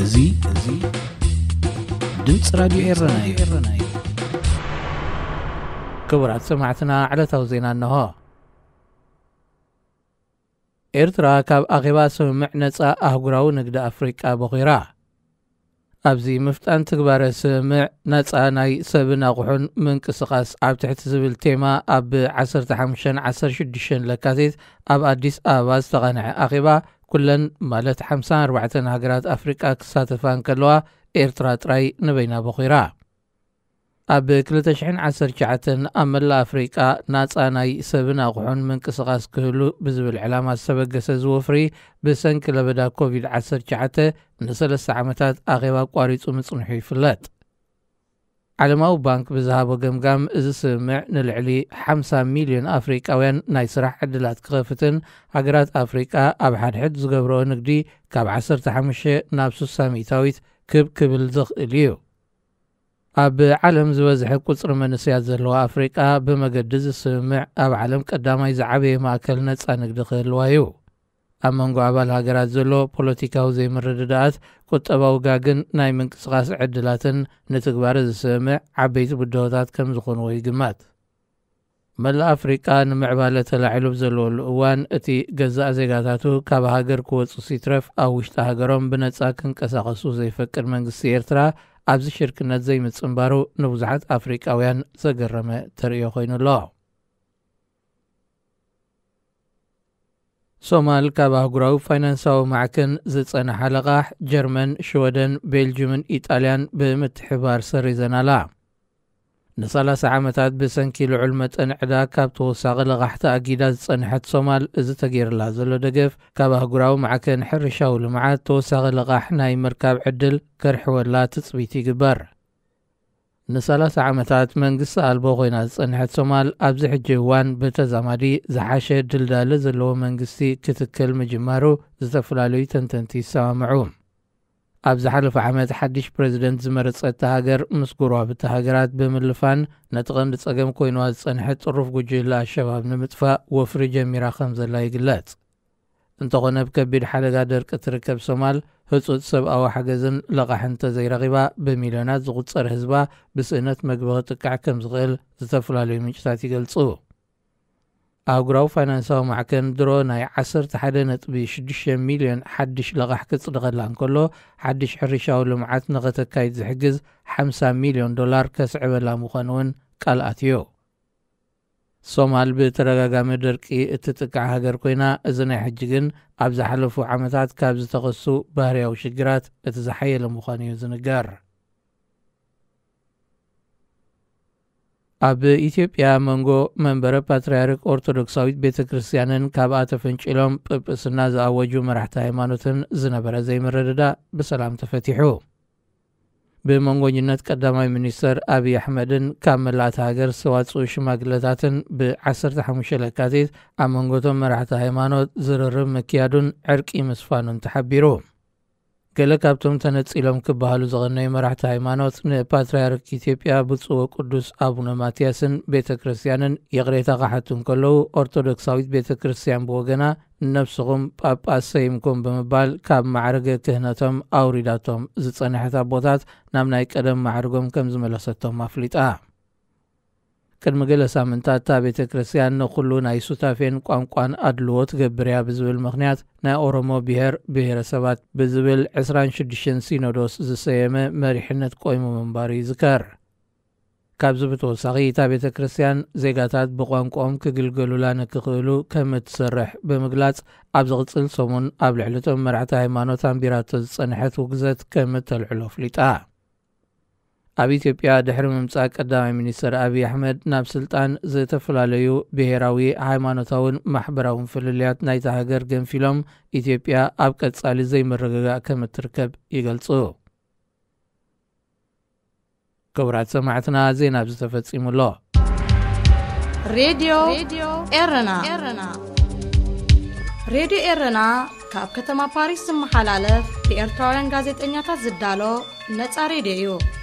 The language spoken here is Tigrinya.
እዚ፣ እዚ ድምፂ ራዲዮ ኤረና እዩ። ክቡራት ሰማዕትና፣ ዕለታዊ ዜና እንሆ። ኤርትራ ካብ ኣኼባ ስምምዕ ነጻ ኣህጉራዊ ንግዲ ኣፍሪቃ በኺራ። ኣብዚ ምፍጣን ትግባረ ስምምዕ ነጻ ናይ ሰብን ኣቑሑን ምንቅስቓስ ኣብ ትሕቲ ዝብል ቴማ ኣብ ዓሰርተ ሓሙሽተን ዓሰርተ ሽዱሽተን ለካቲት ኣብ ኣዲስ ኣበባ ዝተቓንዐ ኣኼባ፣ ኩለን ማለት ሓምሳን ኣርባዕተን ሃገራት ኣፍሪቃ ክሳተፋ እንከለዋ፣ ኤርትራ ጥራይ ንበይና በኺራ። ኣብ ክልተ ሽሕን ዓሰርተ ትሽዓተን ኣብ መላእ ኣፍሪቃ ናጻ ናይ ሰብን ኣቑሑን ምንቅስቓስ ክህሉ ብዝብል ዕላማ ዝተበገሰ እዚ ወፍሪ፣ ብሰንኪ ለበዳ ኮቪድ ዓሰርተ ትሽዓተ ንሰለስተ ዓመታት ኣኼባ ኣቋሪጹ ምጽንሑ ይፍለጥ። ዓለማዊ ባንክ ብዝሃቦ ገምጋም፣ እዚ ስምምዕ ንልዕሊ ሓምሳ ሚልዮን ኣፍሪቃውያን ናይ ስራሕ ዕድላት ክኸፍትን፣ ሃገራት ኣፍሪቃ ኣብ ሓድሕድ ዝገብርኦ ንግዲ ካብ ዓሰርተ ሓሙሽተ ናብ ስሳ ሚእታዊት ክብ ክብል ዘኽእል እዩ። ኣብ ዓለም ዝበዝሐ ቁጽሪ መንእሰያት ዘለዋ ኣፍሪቃ፣ ብመገዲ እዚ ስምምዕ ኣብ ዓለም ቀዳማይ ዝዓበየ ማእከል ነጻ ንግዲ ክህልዋ እዩ። ኣብ መንጎ ኣባል ሃገራት ዘሎ ፖለቲካዊ ዘይምርድዳኣት፣ ቁጠባዊ ጋግን ናይ ምንቅስቓስ ዕድላትን ንትግባረ ዝስምምዕ ዓበይቲ ብድሆታት ከም ዝኾንዎ ይግመት። መላእ ኣፍሪቃ ንምዕባለ ተላዒሉ ብዘለወሉ እዋን፣ እቲ ገዛእ ዜጋታቱ ካብ ሃገር ክወጹ ሲትረፍ ኣብ ውሽጢ ሃገሮም ብነጻ ክንቀሳቐሱ ዘይፈቅድ መንግስቲ ኤርትራ፣ ኣብዚ ሽርክነት ዘይምጽንባሩ ንብዙሓት ኣፍሪቃውያን ዘገረመ ተርእዮ ኮይኑ ኣሎ። ሶማል ካብ ኣህጉራዊ ፋይናንሳዊ ማዕከን ዝጸንሓ ለቓሕ፣ ጀርመን፣ ሽወደን፣ ቤልጅምን ኢጣልያን ብምትሕብባር ሰሪዘን ኣላ። ንሰላሳ ዓመታት ብሰንኪ ልዑል መጠን ዕዳ ካብ ተወሳኺ ለቓሕ ተኣጊዳ ዝጸንሐት ሶማል፣ እዚ ተገይርላ ዘሎ ደገፍ፣ ካብ ኣህጉራዊ ማዕከን ሕርሻዊ ልምዓት ተወሳኺ ለቓሕ ናይ ምርካብ ዕድል ከርሕወላ ትጽቢት ይግበር። ንሰላሳ ዓመታት መንግስቲ ኣልቦ ኮይና ዝጸንሐት ሶማል፣ ኣብዚ ሕጂ እዋን ብተዛማዲ ዝሓሸ ድልዳለ ዘለዎ መንግስቲ ክትክል ምጅማሩ ዝተፈላለዩ ተንተንቲ ይሰማምዑ። ኣብ ዝሓለፈ ዓመት ሓድሽ ፕረዚደንት ዝመረጸት እታ ሃገር፣ ምስ ጎረባብቲ ሃገራት ብምልፋን ነቲ ቀንዲ ጸገም ኮይንዋ ዝጸንሐ ጥሩፍ ጉጅለ ኣልሸባብ ንምጥፋእ ወፍሪ ጀሚራ ከም ዘላ ይግለጽ። እንተኾነ፣ ኣብ ከቢድ ሓደጋ ደርቂ እትርከብ ሶማል፣ ህጹጽ ሰብኣዊ ሓገዝን ለቓሕን እንተዘይረኺባ፣ ብሚልዮናት ዝቑጸር ህዝባ ብስእነት መግቢ ክጥቃዕ ከም ዝኽእል ዝተፈላለዩ ምንጭታት ይገልጹ። ኣህጉራዊ ፋይናንሳዊ ማዕከን ድሮ ናይ ዓሰርተ ሓደ ነጥቢ ሽዱሽተ ሚልዮን ሓድሽ ለቓሕ ክጽድቐላ እንከሎ፣ ሓድሽ ሕርሻዊ ልምዓት ንኸተካይድ ዝሕግዝ ሓምሳ ሚልዮን ዶላር ከስዕበላ ምዃኑ እውን ቃል ኣትዩ። ሶማል ብተደጋጋሚ ደርቂ እትጥቃዕ ሃገር ኮይና፣ እዚ ናይ ሕጂ ግን ኣብ ዝሓለፉ ዓመታት ካብ ዝተኸሱ ባህርያዊ ሽግራት እቲ ዝሓየለ ምዃኑ እዩ ዝንገር። ኣብ ኢትዮጵያ፣ መንጎ መንበረ ፓትርያርክ ኦርቶዶክሳዊት ቤተ ክርስቲያንን ካብኣ ተፈንጪሎም ጵጵስና ዝኣወጁ መራሕቲ ሃይማኖትን ዝነበረ ዘይምርድዳእ ብሰላም ተፈቲሑ። ብመንጎኝነት ቀዳማይ ሚኒስተር ኣብይ ኣሕመድን ካብ መላእቲ ሃገር ዝተዋጽኡ ሽማግለታትን፣ ብ ዓሰርተ ሓሙሽተ ለካቲት ኣብ መንጎቶም መራሕቲ ሃይማኖት ዝርርብ ምክያዱን ዕርቂ ምስፋኑን ተሓቢሩ። ገለ ካብቶም ተነጺሎም ክበሃሉ ዝቐነዩ መራሕቲ ሃይማኖት፣ ንፓትርያርክ ኢትዮጵያ ብፁዕ ወቅዱስ ኣቡነ ማትያስን ቤተ ክርስቲያንን ይቕሬታ ክሓቱ እንከለዉ፣ ኦርቶዶክሳዊት ቤተ ክርስቲያን ብወገና፣ "ንነብስኹም ጳጳስ ሰይምኩም" ብምባል ካብ ማዕርገ ክህነቶም ኣውሪዳቶም ዝጸንሐት ኣቦታት፣ ናብ ናይ ቀደም ማዕርጎም ከም ዝመለሰቶም ኣፍሊጣ። ቅድሚ ገለ ሳምንታት፣ እታ ቤተ ክርስቲያን ንኹሉ ናይ ሱታፌን ቋንቋን ኣድልዎ ትገብር እያ ብዝብል ምኽንያት፣ ናይ ኦሮሞ ብሔር ብሔረሰባት ብዝብል ዕስራን ሽዱሽተን ሲኖዶስ ዝሰየመ መሪሕነት ቆይሙ ምንባሩ ይዝከር። ካብዚ ብተወሳኺ፣ እታ ቤተ ክርስቲያን ዜጋታት ብቋንቋኦም ክግልገሉላ ንክኽእሉ ከም እትሰርሕ ብምግላጽ፣ ኣብ ዝቕጽል ሰሙን ኣብ ልዕሊ እቶም መራሕቲ ሃይማኖት ኣንቢራቶ ዝጸንሐት ውግዘት ከም እተልዕሎ ኣፍሊጣ። ኣብ ኢትዮጵያ ድሕሪ ምምጻእ ቀዳማይ ሚኒስተር ኣብይ ኣሕመድ ናብ ስልጣን፣ ዝተፈላለዩ ብሔራዊ፣ ሃይማኖታውን ማሕበራውን ፍልልያት ናይታ ሃገር ገንፊሎም፣ ኢትዮጵያ ኣብ ቀጻሊ ዘይምርግጋእ ከም እትርከብ ይገልጹ። ክቡራት ሰማዕትና፣ ዜና ኣብዚ ተፈጺሙ ኣሎ። ሬድዮ ኤረና። ሬድዮ ኤረና ካብ ከተማ ፓሪስ ዝመሓላለፍ ብኤርትራውያን ጋዜጠኛታት ዝዳሎ ነጻ ሬድዮ እዩ።